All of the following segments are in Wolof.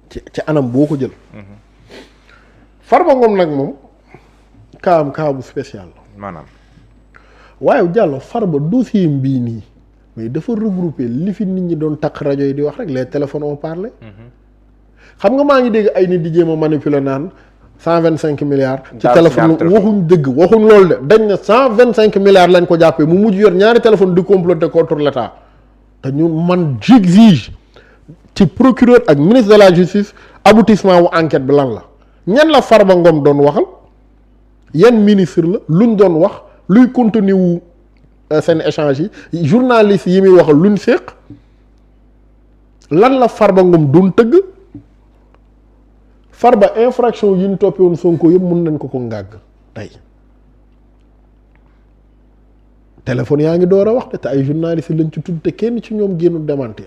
ci anam boo ko jël. Farba Ngom nag moom kaabu spécial la. maanaam. waaye Diallo Farba dossier bii nii mais dafa regrouper li fi nit ñi doon takk rajo yi di wax rek les téléphones ont parlé. xam nga maa ngi dégg ay nit di jéem a manipuler naan 125 milliards. ci téléphone waxuñ dëgg waxuñ loolu de dañ ne 125 milliards lañ ko jàppee mu mujj yor ñaari téléphone di comploter contre l'État te ñun man j'exige ci procureur ak ministre de la justice aboutissement wu enquête bi lan la ñan la Farba Ngom doon waxal yan ministre la luñ doon wax luy contenu wu seen échange yi journaliste yi muy waxal luñ séq lan la Farba Ngom doon tëgg Farba infraction yi ñu toppee woon Sonko yëpp mun nañ ko ngàgg tey téléphone yaa ngi door a wax te ay journaliste lañ ci tudd te kenn ci ñoom génnu démentir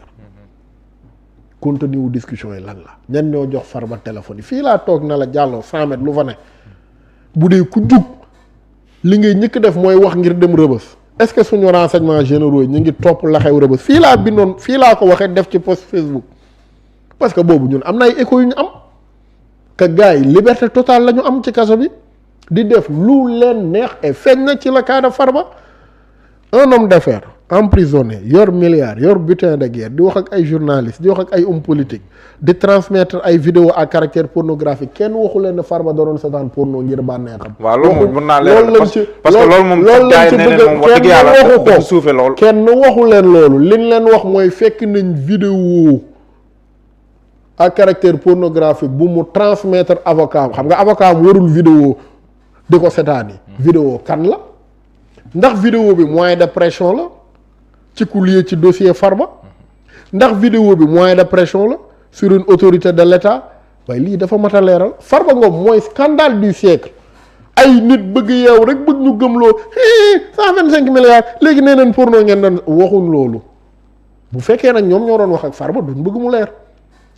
contenu wu discussion yi lan la ñan ñoo jox Farba téléphone yi fii laa toog na la jàlloo 100 mètres lu fa ne bu dee ku jug li ngay ñëkk def mooy wax ngir dem rëbës est-ce que suñu renseignements généraux yi ñu ngi topp la xew rëbës fii laa bindoon fii laa ko waxee def ci post Facebook parce que boobu ñun am na ay écho yu ñu am que gars yi liberté totale la ñu am ci kaso bi di def lu leen neex et feeñ na ci la cas de Farba un homme d'affaires emprisonné yor milliards yor butin de guerre di wax ak ay journalistes di wax ak ay hommes politiques di transmettre ay vidéos à caractère pornographique kenn waxu leen ne Farba doon seetaan porno ngir bànneexam. waaw loolu moom mën naa loolu lañ ci parce que loolu moom kenn waxu suufe lool kenn waxu leen loolu liñ leen wax mooy fekk nañ vidéo à caractère pornographique bu mu transmettre avocat am xam nga avocat am warul vidéo di ko seetaani vidéo kan la ndax vidéo bi moyen de pression la ci ku lié ci dossier Farba ndax vidéo bi moyen de pression la sur une autorité de l'État waaye lii dafa mat a leeral Farba Ngom mooy scandale du siècle ay nit bëgg yeew rek bëgg ñu gëmloo 125 milliards léegi nee nañ porno ngeen doon waxuñ loolu bu fekkee nag ñoom ñoo doon wax ak Farba duñ bëgg mu leer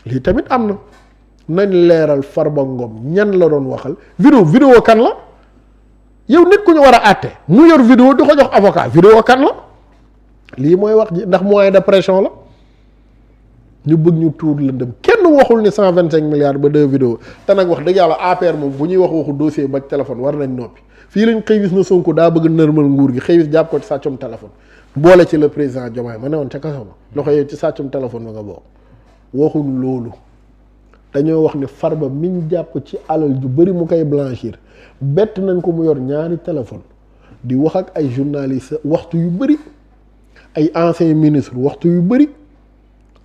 lii tamit am na nañ leeral Farba Ngom ñan la doon waxal vidéo kan la yow nit ku ñu war a àtte mu yor vidéo di ko jox avocat vidéo kan la lii mooy wax ji ndax moyen de pression la ñu bëgg ñu tuur lëndëm kenn waxul ni 125 milliards ba 2 vidéos te nag wax dëgg yàlla APR moom bu ñuy wax waxu dossier ba téléphone war nañ noppi fii lañ xëy gis na Sonko daa bëgg nërmal nguur gi xëy gis jàpp ko ci sàccum téléphone boole ci le président Diomaye ma ne woon ca kaso ba loxo yow ci sàccum téléphone ba nga bokk waxul loolu dañoo wax ni Farba miñ jàpp ci alal ju bëri mu koy blanchir bett nañ ko mu yor ñaari téléphone di wax ak ay journalistes waxtu yu bëri ay anciens ministres waxtu yu bëri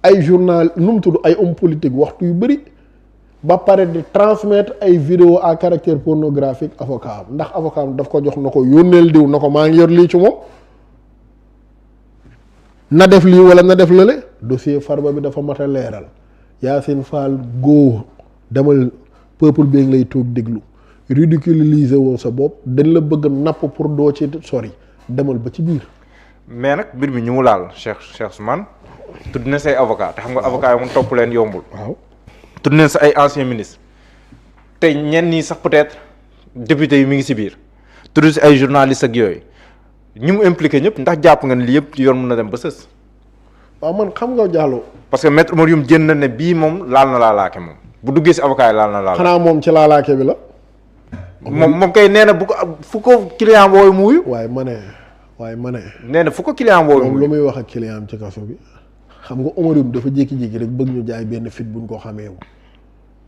ay journal nu mu tudd ay hommes politiques waxtu yu bëri ba pare di transmettre ay vidéos à caractère pornographique avocat am ndax avocat am daf ko jox na ko yónneel diw na ko maa ngi yor lii ci moom na def lii wala na def lële dossier Farba bi dafa mat a leeral Yacine Fall góo demal peuple bi ngi lay toog déglu ridiculiser woo sa bopp dañ la bëgg napp pour doo ci sori demal ba ci biir. mais nag mbir mi ñu mu laal Cheikh Ousmane tudd na say avocat te xam nga avocat yi mun topp leen yombul. waaw tudd na sa ay anciens ministres te ñenn ñi sax peut-être député yi mi ngi si biir tudd si ay journalistes ak yooyu ñi mu impliqué ñëpp ndax jàpp nga ne lii yëpp yoon mun na dem ba sës. waaw man xam nga Diallo. parce que maître Oumar Youm jën na ne bii moom laal na laalaake moom bu duggee si avocat yi laal na laalaake. xanaa moom ci laalaake bi la. moom kay nee na bu ko fu ko client boobu mu wuyu. waaye ma ne. nee na fu ko client boobu moom lu muy wax ak client am ci kaso bi xam nga Oumar Youm dafa jékki-jékki rek bëgg ñu jaay benn fit buñ ko xamee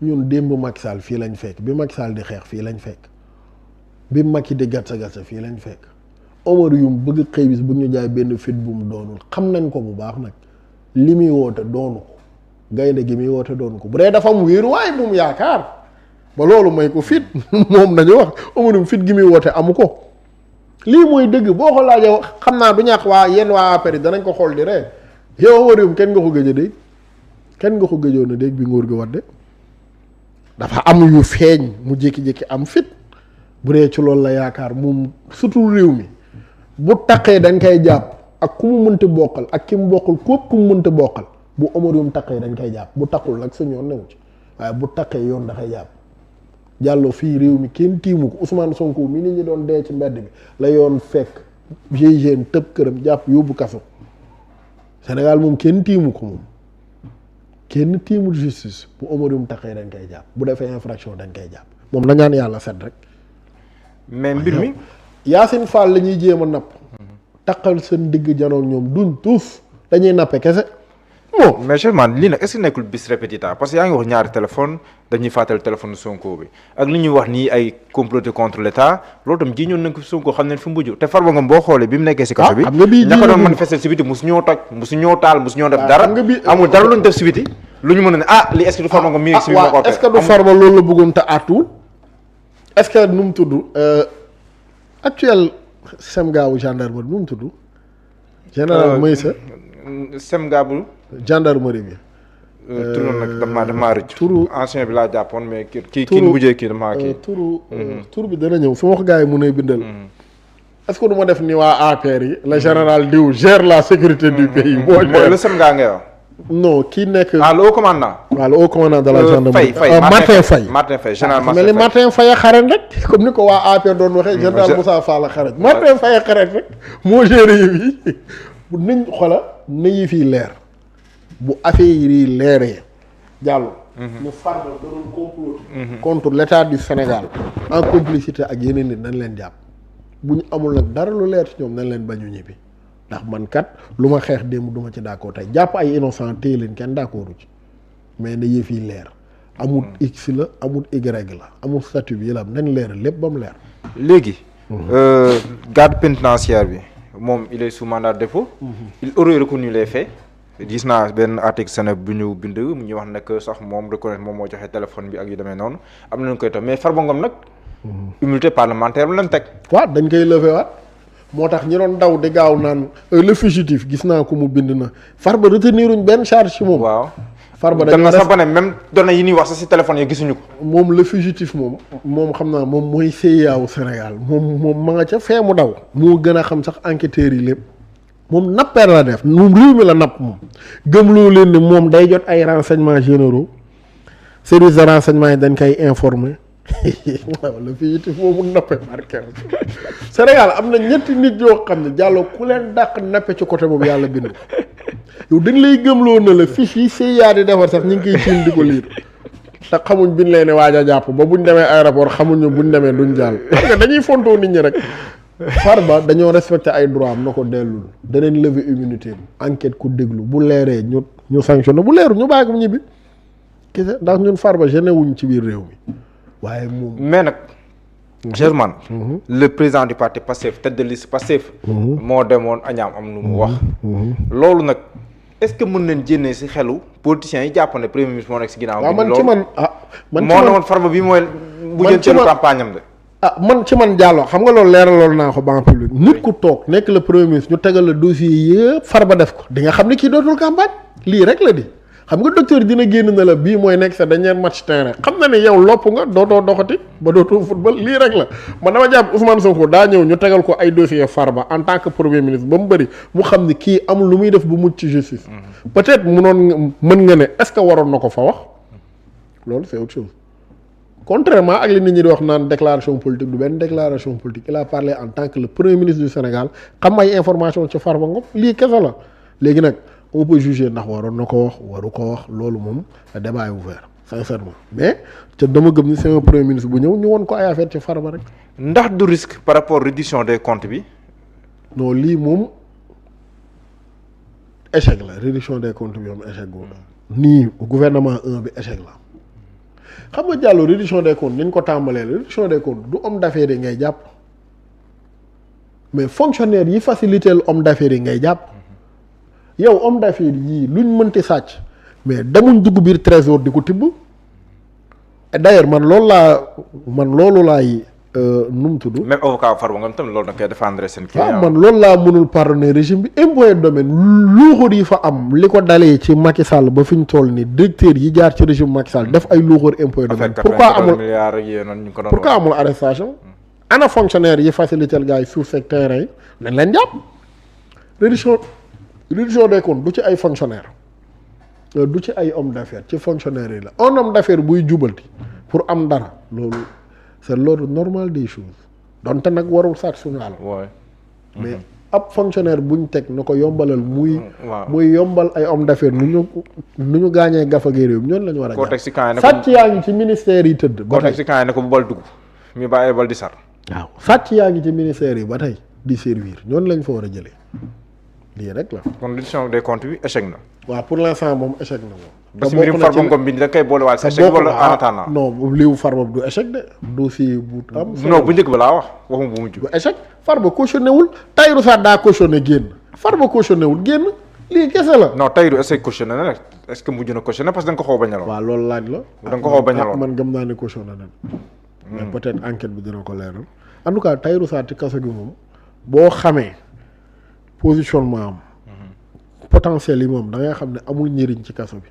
ñun démb Macky Sall fii lañ fekk bi Macky Sall di xeex fii lañ fekk bi Macky di gatsa fii lañ fekk Oumar Youm bëgg xëy bis bëgg ñu jaay benn fit bu mu doonul xam nañ ko bu baax nag li muy woote doonu ko gaynde gi muy woote doonu ko bu dee dafa am wéeru waaye bu mu yaakaar ba loolu may ko fit moom nañu wax Oumar Youm fit gi muy woote amu ko lii mooy dëgg boo ko laajee xam naa du ñàkk waa yenn waa APR danañ ko xool di ree yow Oumar Youm kenn nga ko gëj a dégg kenn nga ko gëjoon a dégg bi nguur gi wadde dafa am yu feeñ mu jékki-jékki am fit bu dee ci loolu la yaakaar moom surtout réew mi bu taqee dañ koy jàpp ak ku mu mënti bokkal ak ki mu bokkul képp ku mu mënti bokkal bu Oumar Youm taqee dañ koy jàpp bu taqul nag suñu yoon newu ci waaye bu taqee yoon dafay jàpp Diallo fii réew mi kenn tiimu ko Ousmane Sonko mi nit ñi doon dee ci mbedd bi la yoon fekk GIGN tëb këram jàpp yóbbu kaso Sénégal moom kenn tiimu ko moom kenn tiimul justice bu Oumar taxee dañ koy jàpp bu defee infraction dañ koy jàpp moom na ñaan yàlla set rek. mais mbir mi Yacine Fall la ñuy jéem a napp. taqal seen digg janoog ñoom duñ tuuf dañuy nappe kese. bon mais Cheikh lii nag est-ce que nekkul bis répétitif parce que yaa ngi wax ñaari téléphone dañuy fàttali téléphone Sonko bi ak li ñuy wax nii ay comploté contre l'État loolu tam ji ñoon nañ ko Sonko xam ne fi mu mujj te Farba Ngom boo xoolee bi mu nekkee si kaso bi ña ko doon manifester si biti musu ñoo toj musu ñoo taal musu ñoo def dara amul dara lu ñu def si biti lu ñu mën a ne lii est-ce que du Farba Ngom mi ngi si biir est-ce que du Farba loolu la bëggoon te àttuwul est-ce que nu mu tudd actuel semgaawu gendarmerie nu mu tudd général Meïssa semgaabu gendarmerie bi. turu nag daf maa rëcc. turu ancien bi laa jàppoon mais kii mujjee kii damaa kii. turu bi dana ñëw su ma wax gars yi mu ne bindal. est-ce que du ma def ni waa APR yi. le général diw gère la sécurité du pays. mooy le semgaa ngay wax. non kii nekk. le haut commandant. waaw le haut commandant de la gendarmerie. Martin Faye général Martin Faye a xarañ rek comme ni ko waa APR doon waxee. général Moussa Fall a xarañ. Martin Faye a xarañ rek moo géré yëf yi bu nañ xola na yi fii leer bu affaire yi leeree jàllo ñu Farba da doon complot contre l'état du Sénégal en complicité ak yeneen nit nañ leen jàpp bu ñu amul nag dara lu leer ci ñoom nañ leen bañu ñibbi ndax man kat lu ma xeex démb duma ci d'accord tey jàpp ay innocent téye leen kenn d'accordu ci mais na yëf yi leer amul x la amul y la amul statut bi la am nañ leer lépp ba mu leer léegi garde pénitentiaire bi moom il est sous mandat de dépôt. Il aurait reconnu les faits. gis naa benn article Seneweb bu ñu bind mu ñuy wax nag sax moom reconnaître moom moo joxe téléphone bi ak yu demee noonu am nañu koy toog mais Farba Ngom nag. immunité parlementaire bi lañ teg. waaw dañ koy lever waat moo tax ñi doon daw di gaaw naan le fugitif gis naa ko mu bind na Farba reteniruñ benn charge ci moom. waaw Farba dem na sax ba ne même données yi ñuy wax sax si téléphone yi gisuñu ko. moom le fugitif moom xam naa moom mooy CIA wu Sénégal moom ma nga ca fee mu daw. moo gën a xam sax enquêteurs yi lépp moom nappeer la def moom réew mi la napp moom gëmloo leen ni moom day jot ay renseignements généraux service de renseignement yi dañ koy informer waaw le fugitif moomu nappe marqué Sénégal am na ñetti nit yoo xam ne jàllo ku leen dàq nappe ci côté boobu yàlla bind yow dañ lay gëmloo na la fiche yi CIA di defar sax ñu ngi koy tiim di ko liir te xamuñ biñ leen ne waaj a jàpp ba buñ demee aéroport xamuñu buñ demee duñ jàll xam nga dañuy fontoo nit ñi rek Farba dañoo respecté ay droit am na ko dellul danañ lever immunité enquête ku déglu bu leeree ñu sanctionné bu leerul ñu bàyyi ko ñibbi kese ndax ñun Farba gêné wuñ ci biir réew mi waaye moom mais nag Germain le président du parti Pastef tête de liste Pastef moo demoon añaam am nu mu wax loolu nag est-ce que mën nañ jénnee si xelu politiciens yi jàpp ne premier ministre moo nekk si ginnaaw waaw man ci man moo ne woon Farba bi mooy bu jël ci campagne am de man ci man Diallo xam nga loolu leeraloon naa ko banque publique nit ku toog nekk le premier ministre ñu tegal la dossier yëpp Farba def ko di nga xam ne kii dootul campagne lii rek la di xam nga docteur dina génn na la bii mooy nekk sa dernier match terrain xam na ne yow lopp nga dootoo doxati ba dootoo football lii rek la man dama jàpp Ousmane Sonko daa ñëw ñu tegal ko ay dossier Farba en tant que premier ministre ba mu bëri mu xam ne kii amul lu muy def bu mucc ci justice peut-être munoon mën nga ne est-ce que waroon na ko fa wax loolu c'est autre chose contrairement ak li nit ñi di wax naan déclaration politique du benn déclaration politique il a parlé en tant que le premier ministre du Sénégal xam ay information ci Farba Ngom lii kese la léegi nag on peut juger ndax waroon na ko wax waru ko wax loolu moom le débat est ouvert sincèrement mais te dama gëm ni c'est un premier ministre bu ñëw ñu woon ko ay affaire ci Farba rek. ndax du risque par rapport réduction des comptes bi. non lii moom échec la réduction des comptes bi moom échec boobu nii gouvernement 1 bi échec la. xam nga jàllo réduction des comptes ni ñu ko tàmbalee la réduction des comptes du homme d'affaires yi ngay jàpp mais fonctionnaire yi facilité homme d'affaires yi ngay jàpp yow homme d'affaires yii luñ mënti sàcc mais demuñ dugg biir trésor di ko tibb et d'ailleurs man loolu laay nu mu tudd. même avocat Farba Ngom tamit loolu da koy défendre seen client. man loolu laa mënul pardonner régime bi impôt et domaine luuxóor yi fa am li ko dalee ci Macky Sall ba fi ñu toll ni directeur yi jaar ci régime Macky Sall def ay luuxóor impôt et domaine. pourquoi amul arrestation. ana fonctionnaire yi facilité gars yi suuf seeg terrain yi nañ leen jàpp. réduction des comptes du ci ay fonctionnaire du ci ay homme d'affaires ci fonctionnaire yi la un homme d'affaires buy jubalti pour am dara loolu. c'est l'ordre normal des choses donte nag warul sax suñu àll. mais ab fonctionnaire buñ teg na ko yombalal waaw muy yombal ay homme d'affaires nu ñu gaañee gafagee réew ñoon la ñu war a koo teg si camp yi ne sàcc yaa ngi ci ministère yi tëdd ba koo teg tey si camp yi ne ko bu bal dugg mi bàyyee bal di sar waaw sàcc yaa ngi ci ministère yi ba tey di servir ñoon lañ fa war a jëlee lii rek la kon reddition des comptes bi échec na waaw pour l'instant moom échec na moom ba si mbirum Farba Ngom bi da koy boolewaal si échec wala en attendant non liwu Farba du échec de dossier bu am non bu njëkk ba laa wax waxuma bu mujj du échec Farba cautionné wul Tahirou Sarr daa cautionné génn Farba cautionné wul génn lii kese la non Tahirou est-ce que cautionné na est-ce que mujj na cautionné parce que da nga ko xaw a bañaloon waaw loolu laaj la da nga ko xaw a bañaloon man gëm naa ne cautionné na mais peut-être enquête bi dina ko leeral en tout cas Tahirou Sarr ci kaso gi moom boo xamee positionnement am potentiel yi moom da ngay xam ne amul njëriñ ci kaso bi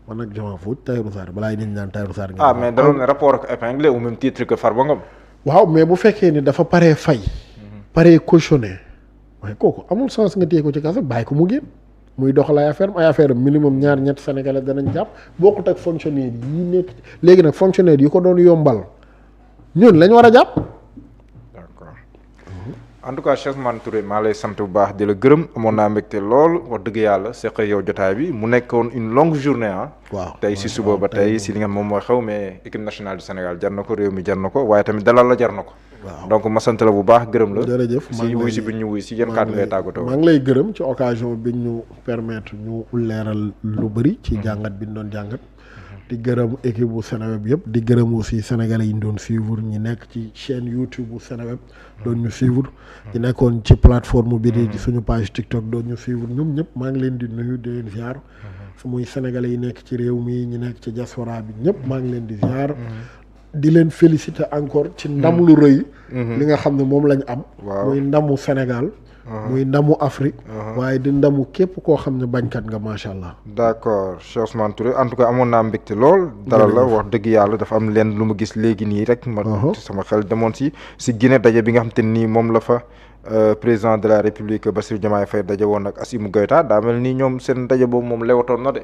man nag je m'en fous Tahirou Sarr balaa ñu naan Tahirou Sarr. mais da doon rapport ak épinglé au même titre que Farba Ngom. waaw mais bu fekkee ni dafa paree fay. paree cautionné waaye kooku amul sens nga téye ko ci kaso bàyyi ko mu génn muy doxal ay affaire minimum ñaar ñett sénégalais danañ jàpp bokkut ak fonctionnaire yi nekk léegi nag fonctionnaire yi ko doon yombal ñun lañ war a jàpp. en tout cas Cheikh Ousmane Touré maa lay sant bu baax di la gërëm amoon naa mbégte lool wax dëgg yàlla seq yow jotaay bi mu nekkoon une longue journée ah. waaw tey si suba ba tey si li nga moom mooy xew mais équipe nationale du Sénégal jar na ko réew mi jar na ko waaye tamit dalal la jar na ko. waaw donc ma sant la bu baax gërëm la. jërëjëf si wuy si bi ñu wuy si yéen kàddu ngay tàggatoo. maa ngi lay gërëm ci occasion bi ñu permettre ñu leeral lu bëri. ci jàngat bi ñu doon jàngat. di gërëm équipe bu Seneweb yëpp di gërëm aussi sénégalais yi ñu doon suivre ñi nekk ci chaîne YouTube bu Seneweb doon ñu suivre ñi nekkoon ci plateforme bi di suñu page TikTok doon ñu suivre ñoom ñëpp maa ngi leen di nuyu di leen ziar su muy sénégalais yi nekk ci réew mi ñi nekk ci diaspora bi ñëpp maa ngi leen di ziar di leen féliciter encore ci ndam lu rëy li nga xam ne moom lañ am muy ndamu Sénégal muy ndamu Afrique waaye di ndamu képp koo xam ne bañkat nga macha allah. d'accord Cheikh Ousmane Touré en tout cas amoon naa mbégte lool dalal la wax dëgg yàlla dafa am leen lu ma gis léegi nii rek ma sama xel demoon si Guinée daje bi nga xam te nii moom la fa président de la République Bassirou Diomaye Faye daje woon ak Assimi Goïta daa mel ni ñoom seen daje boobu moom lewatoon na de